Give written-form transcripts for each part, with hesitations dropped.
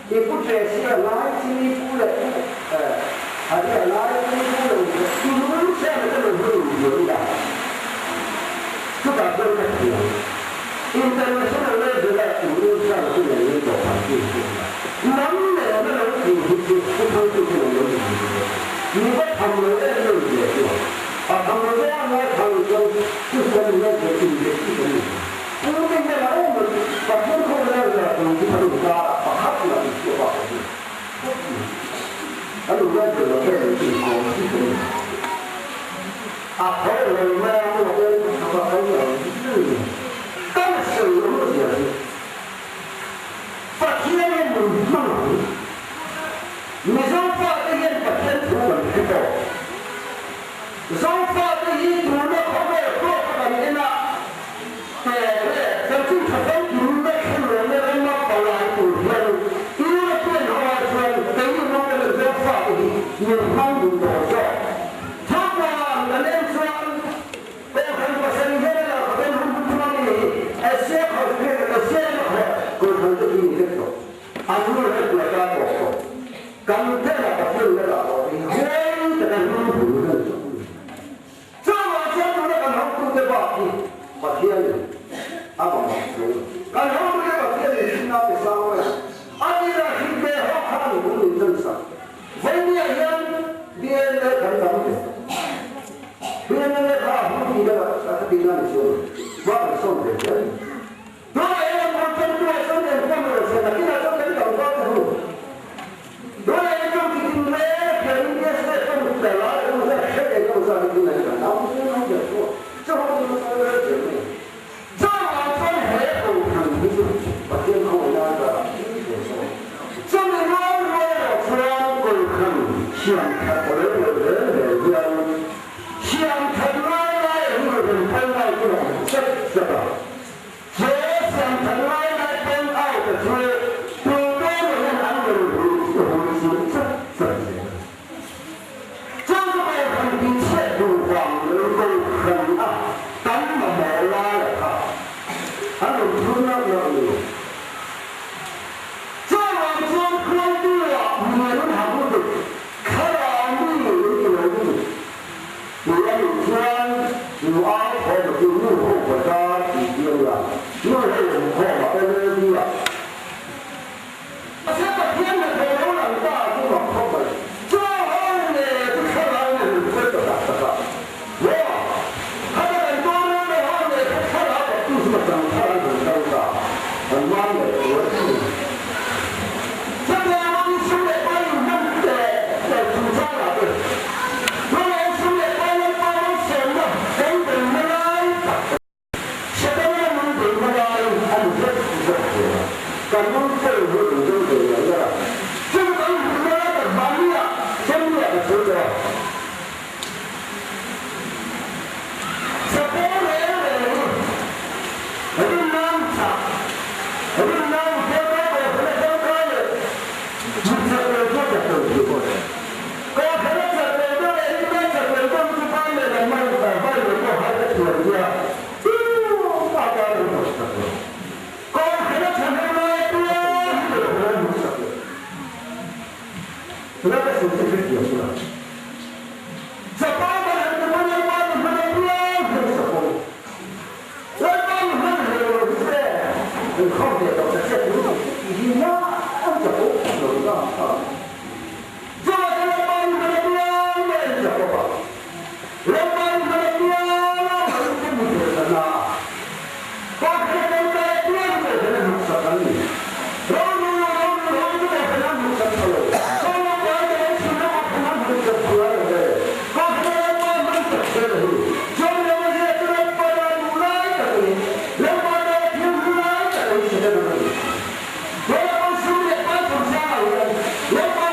你不这些来基督的不，还是来基督的，你们现在这个是有的，这个真的是。International level 的五六上是两年多环境的，南美那种土地不通就是两年你不他们那种也是，啊，他们那样来他们说就是他们那个经济系统，因为那个我们把天空的那个东西他都抓，把他们的说话是，啊，鲁那个这个是国系统，啊，还有呢，我跟他们还有是。但是我们讲，发天的门门，你说发这些发天图文知道，说发这些图那后面多少年了？对对，这就出生图那是人的那本来图片，因为电脑说等于我们的发的，你看不多少？他们那连说，我很不生气了，我很不满意。Thank you.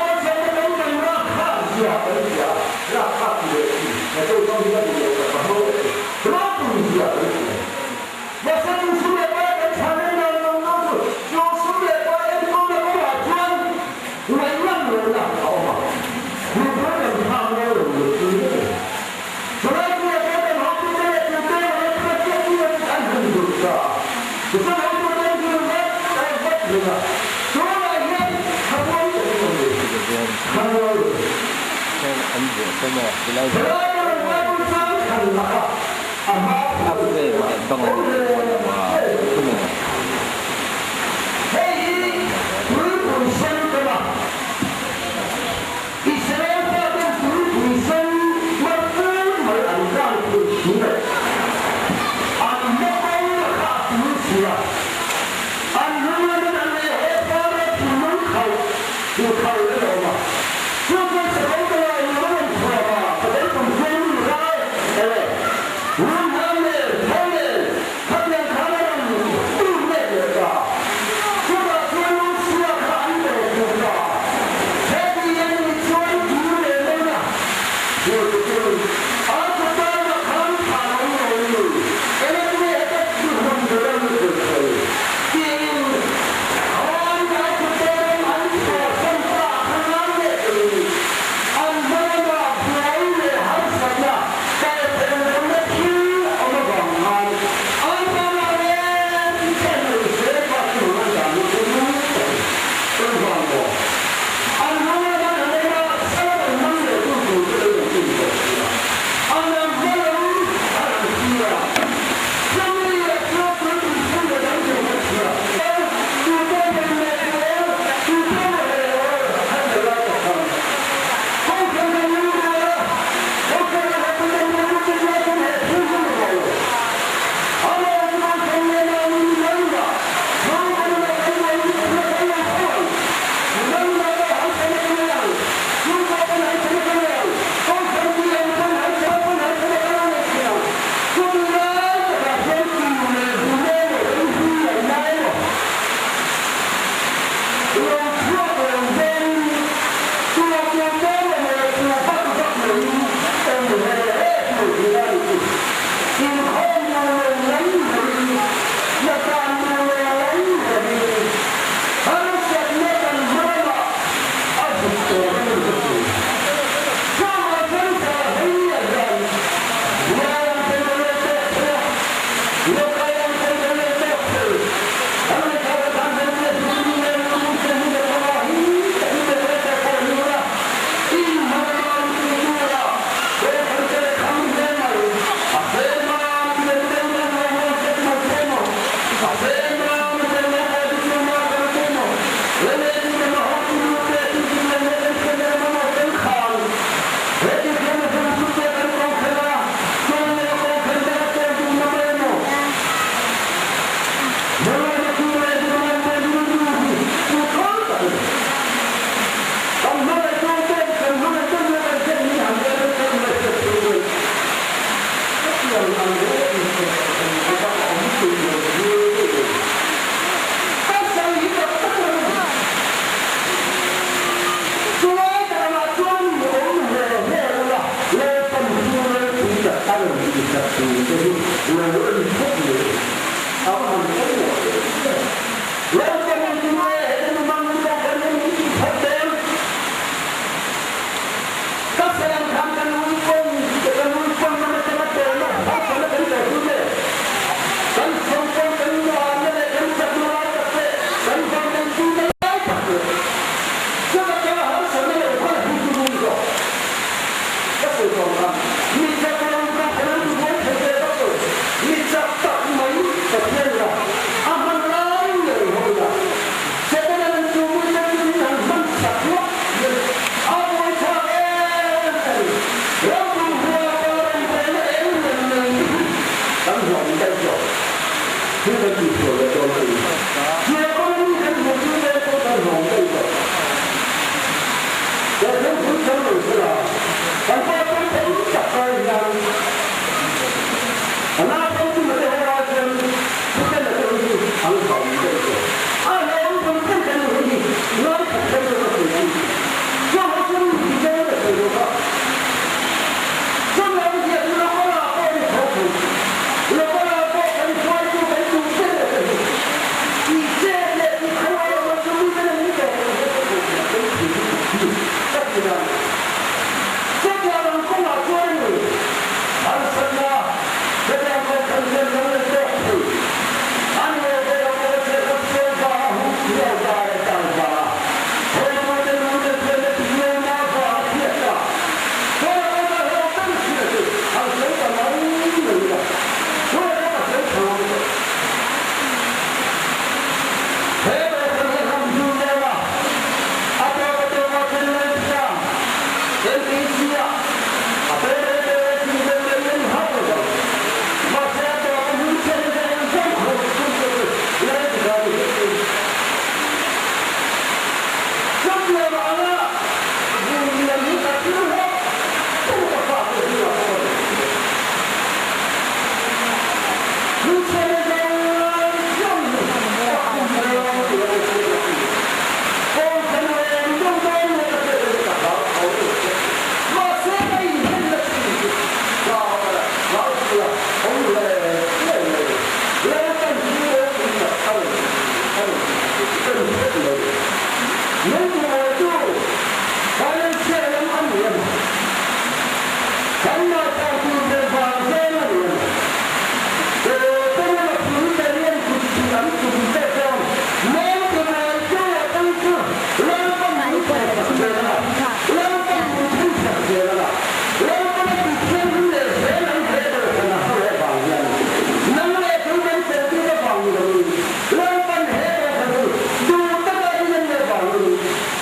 An vuah hlawm a tilai a frame leh bang a nih pawh a lang a chumi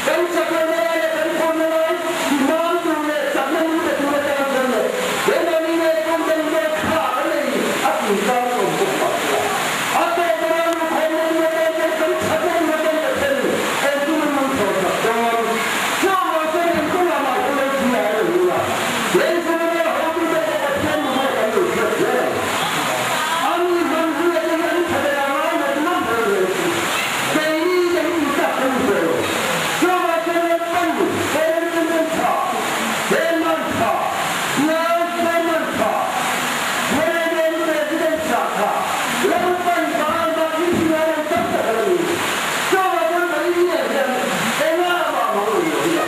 Kan chaklohna lai leh kan phurna lai timam tur leh chakna min pe tur atan chuan leh keimahni leh kum kan indawn thla kan nei a tih tan awm bawk mah se la, a tawp ram lukhawmna tur atan chuan kan chakna tur atan Pathian in engtin min rawn chhawr sak dawn? Chuvang chuan engkawngah mah hian lo chhia a ni a, Lei zirna hotute pawh Pathian mi zawk an lo hriat zel ang. A mi hmanhmia te hi an tha ber a ngai ngat ngam ber reng chu keini kan intak kan ni tawh lo. Chuvang chuan Lalpan Superintendent tha, Chairman tha, Bial Chairman tha, Bial President tha kha Lalpan van Mahni an tam tak a la ni. Chuvang chuan Pathian hian engah mah mang lo ni a.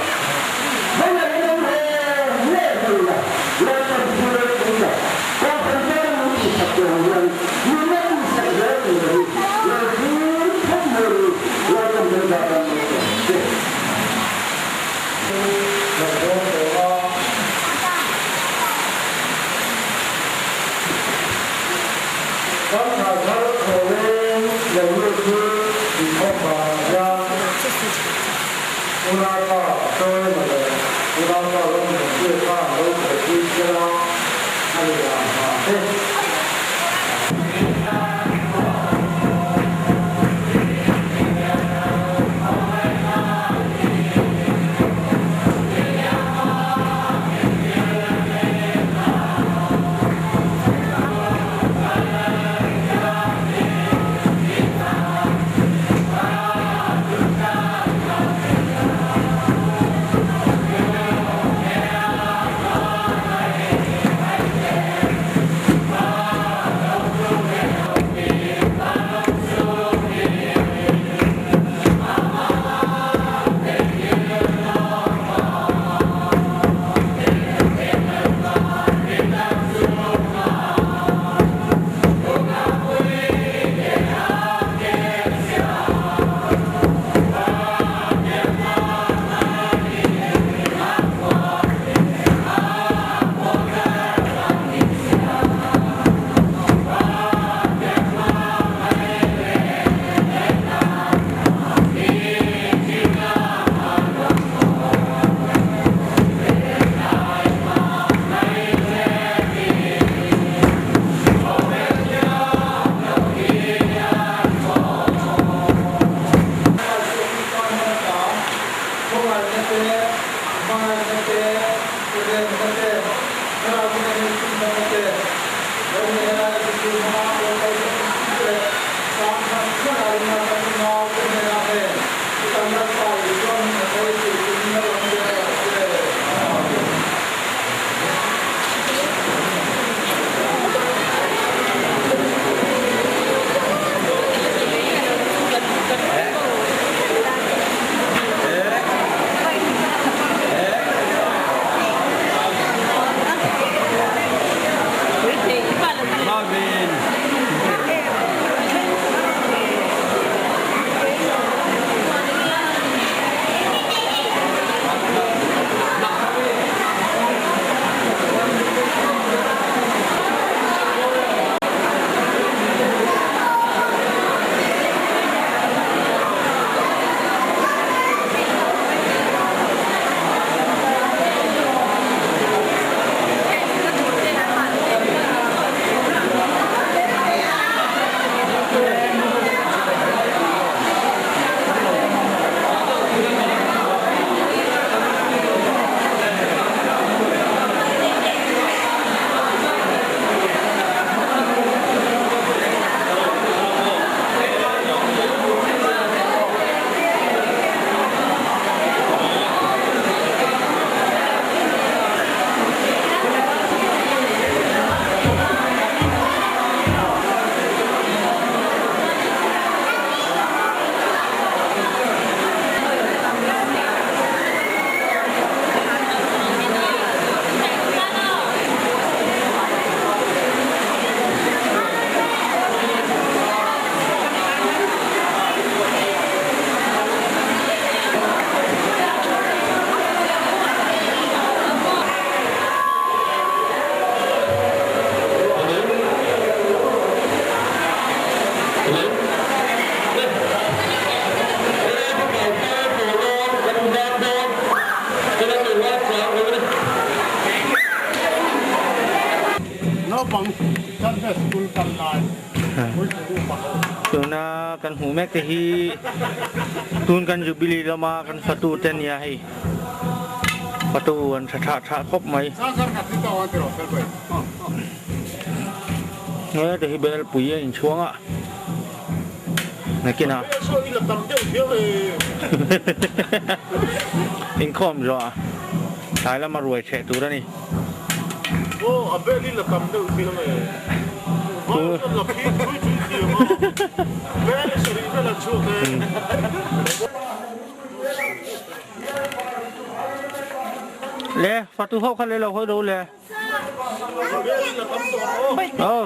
Hmeichhe hi lo hle hle mai ila, Lalpan thil ropui tak, Kohhran tan a min tihsak tur ang hian nunna tihsak zel tur a ni. Lo thlir phawt mai ru, Lalpan kan zah tan lo chuan che. Kan dawn tawh a. Kan thla thar thawleng lo lut chu inkhawm banah hian Unaupa Sawiema leh Unaupa Ramnunsui khan lo thawhpui sela a ni ang hna te. Naupang Sunday School kal lai puitling upa ho. Tuna kan hmuh mek te hi tun kan Jubilee lama kan fatu te ania hei. Fatu an tha tha tha khawp mai. He te hi belpui a inchhuang a. Nakinah inkhawm zawh a tlai lama ruai chheh tur a ni. Le fatu ho kha le lo hawi ro le. Aw.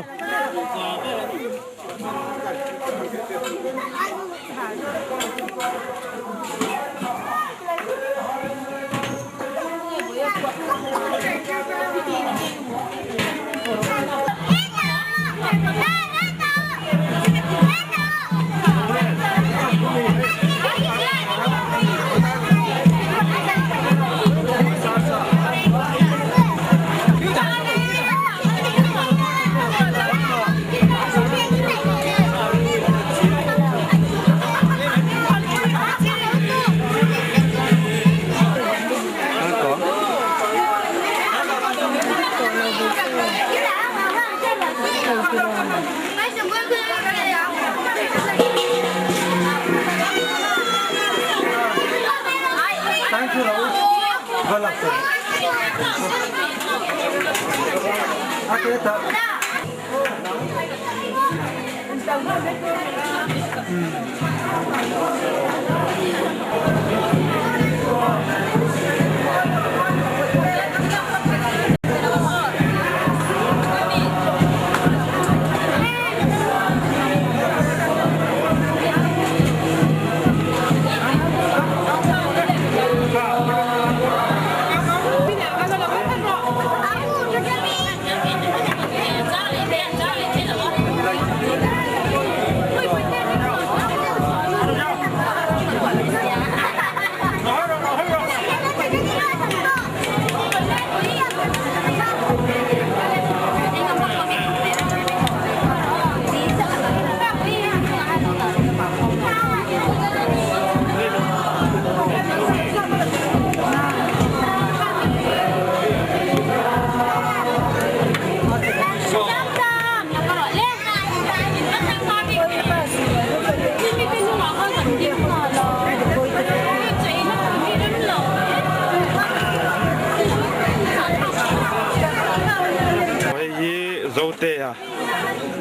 Hei hi Zotea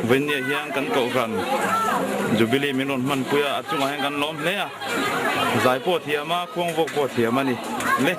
Vainia hian kan kohhran Jubilee min rawn hmanpui a, a chungah hian kan lawm hle a, zai pawh a thiam a, khuang vawk pawh a thiam a ni le.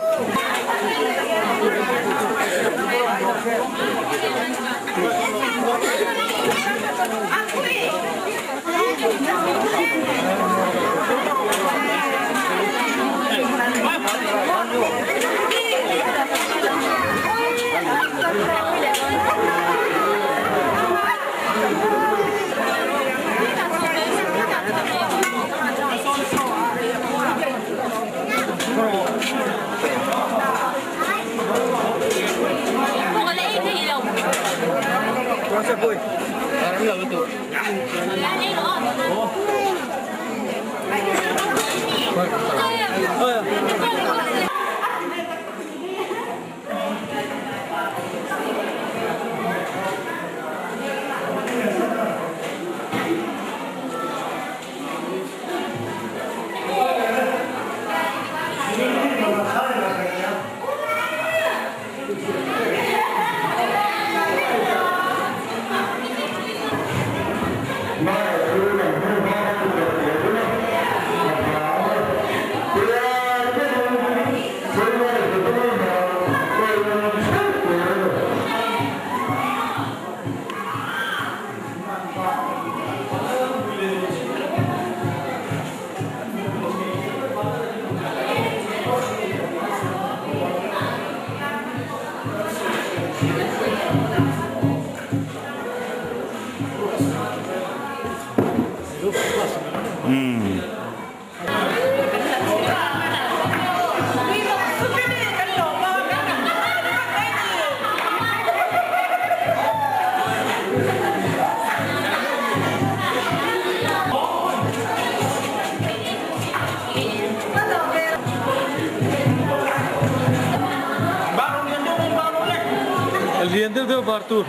deuh deuh bar tur.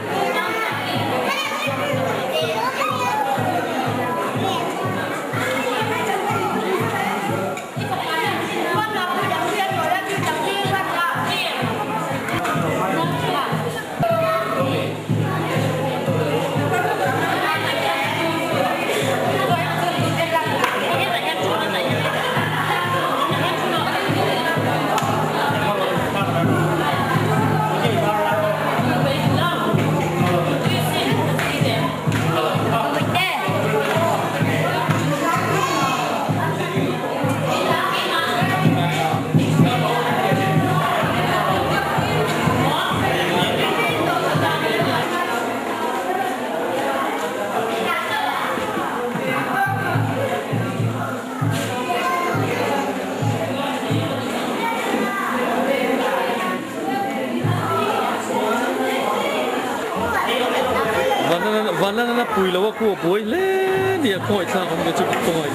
Vanlana pui lo a khu a buai hle ni a khawngaih thlak awm ve chu ka khawngaih.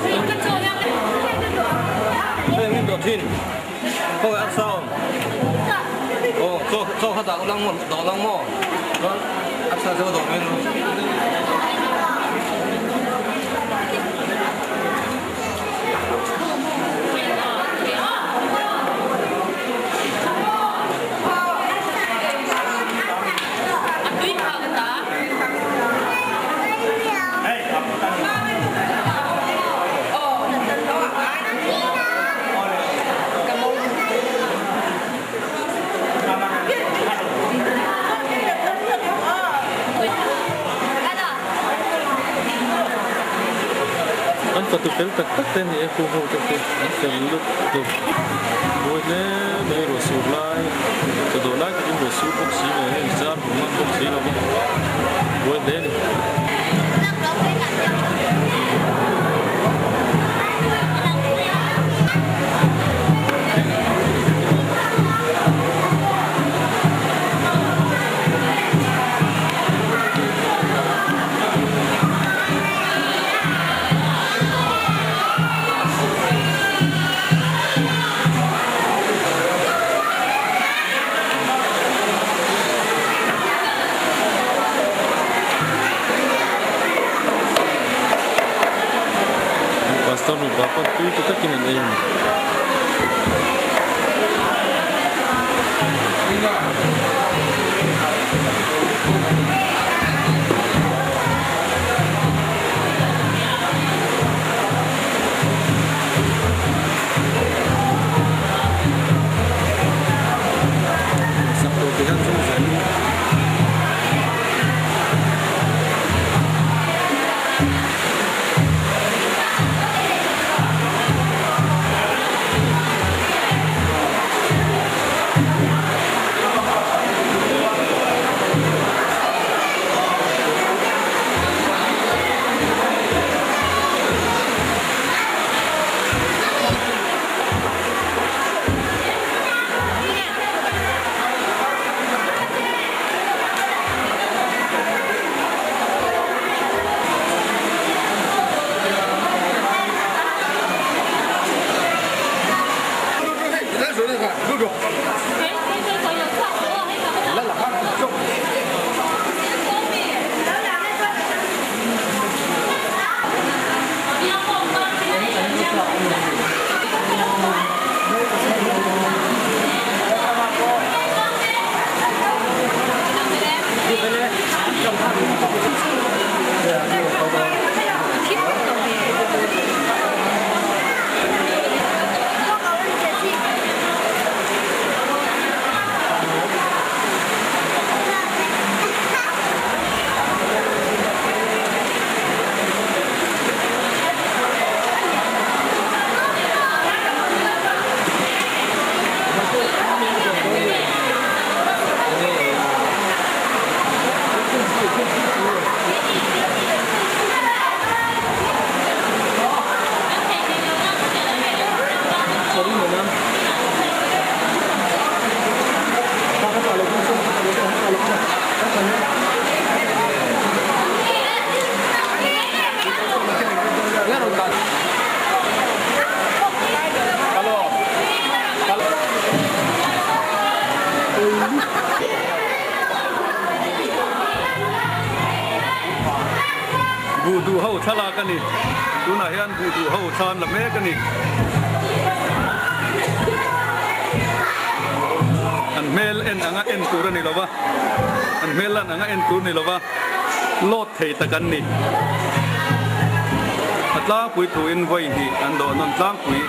An fatu fel tak tak te a ni e, khu ho te chu an fel lutuk. Mawi hle mai ruah sur lai, chaw dawh lai takin ruah sur bawk si mai heng zar hmu ngam bawk si lo va, mawi hle a ni. Pastor mipa pawn tui ta takin an ei a ni. Sak tawh te hian chu zai in. Buh duh ho thlalak a ni. Tunah hian buh duh ho thla an la mek a ni. An hmel en anga en tur a ni lo va, an hmel lan anga en tur a ni lo va, lawt thei tak an ni. A tlangpui thuin vawi hnih an dawh nawn tlangpui.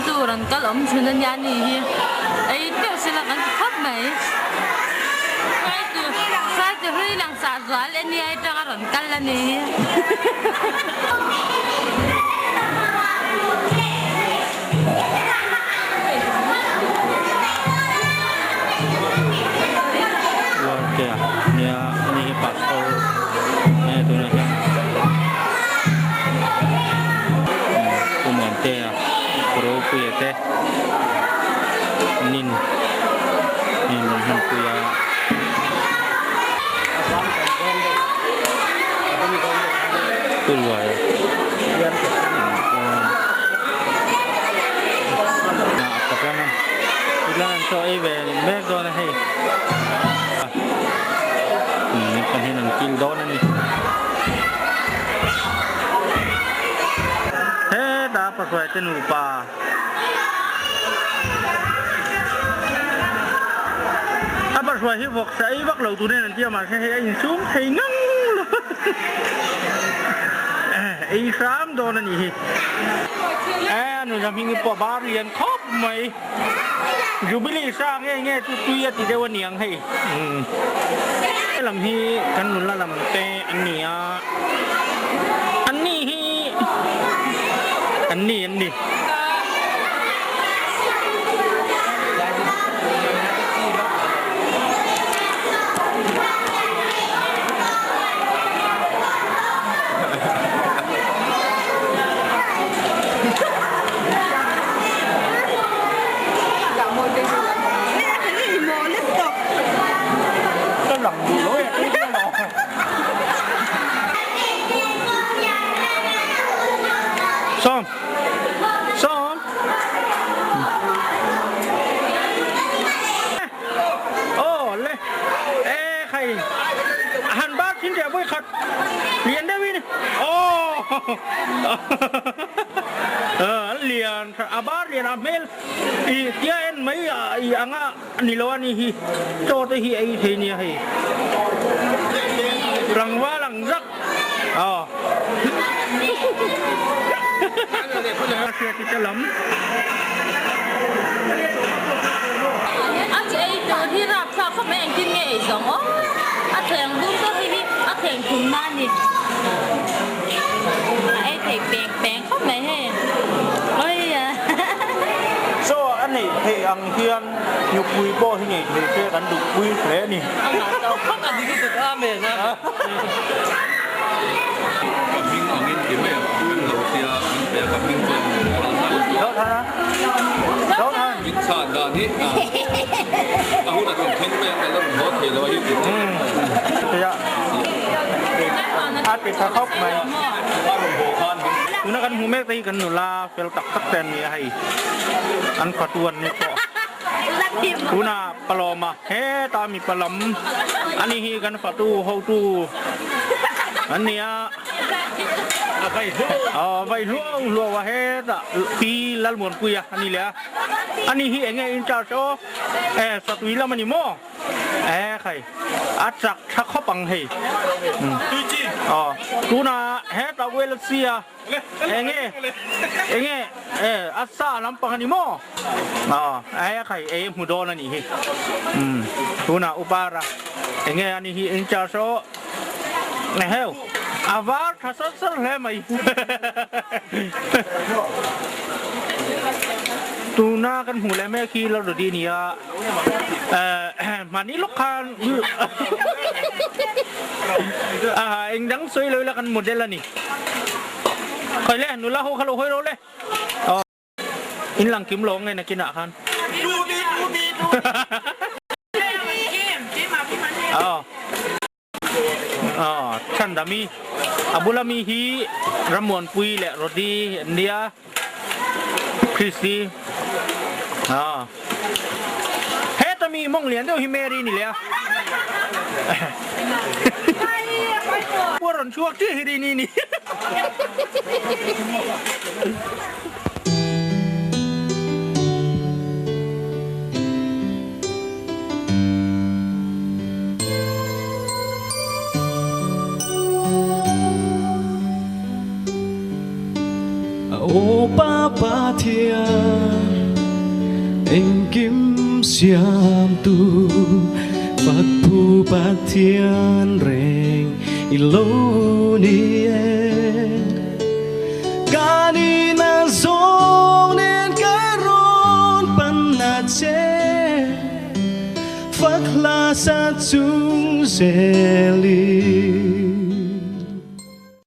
Chu rawn kal awm thin a nia ni hi ei teuh sela kan ti khawp mai. Hruaitu hlui lang sah zual e nia atanga rawn kal a ni hi. Uartea nia ani hi pastor nge tunah hian Pu Muantea Pu Ropuia te nin in rawn hmanpui a. Pu Luaia chaw ei ve mek dawn a hei kan hian an kil dawn a ni hetah pasawia te nupa a pasawia hi vawksa ei vak lo tur hian an ti a mahse hei a insum thei ngang lo ei hram dawn a nih hi e a nunah hming hi pawh a bar lian khawp mai. Jubilee sa nge nge chu tui a ti deuh a niang hei. He lam hi kan nula lam te an ni a, an ni hi an ni an ni. Sawm Sawm Aw le e khai han bar thin reh vawi khat lian deuhin aw an lian a bar lian a hmel i tia en mai i anga ni lo a ni hi chaw te hi ei thei nia hei tlangval ang zak aw hriat i te lam. A chi ei tur hi rapthlak khawp mai engtin nge ei zawng aw a thleng bur te hi hi a thleng thum na a ni a ei thei peng peng khawp mai hei oi a. Chaw a neih theih ang hian nupui pawh hi neih thei se kan duhpui hle a ni. A ngah tawh khawp a dik lutuk amen a. Ka hming angin ti mai ang kan lo tia min pe a ka hming chuan min phal hlauh. Min chhan dan hi a hun a rawn thleng mai ang ka la rawn haw thei lo a hi ti mai. A ti tha khawp mai. A rawn haw khan min. Tuna kan hmuh mek te hi kan nula fel tak tak te an ni a hei an fatu an ni pawh. Tuna Palawma heta mipa lam a ni hi kan fatu hotu an ni a aw vai hluau hluau a hetah Pi Lalmuanpuia a ni leh a a ni hi enge in charge aw e satui lam a ni maw e khai a chak tha khawp ang hei aw tuna hetah Welsia Enge enge e a sa lampang a ni maw? Aw a khai ei hmu dawn a nih hi. Umm tunah upara enge a ni hi in charge aw eheu a var tha sar sar hle mai. Tuna kan hmuh leh mek hi Lalrudi a ni a hmani lawk khan eng dang sawi lo ila kan model a ni. Khawi le nula ho kha lo hawi ro le. Aw in lang kim lo nge nakinah khan. Aw aw Chhandami a bula mi hi Rammuanpui leh Rodi an nia Christy aw. Heta mi mawng lian deuh hi Mary ni leh a. Pua rawn chhuak chiah hi Rini ni. Aw Pa Pathian engkim siamtu Fakphu Pathian reng i lo ni e Ka nihna zawng nen ka rawn pan na che Fak hla sa chung zelin.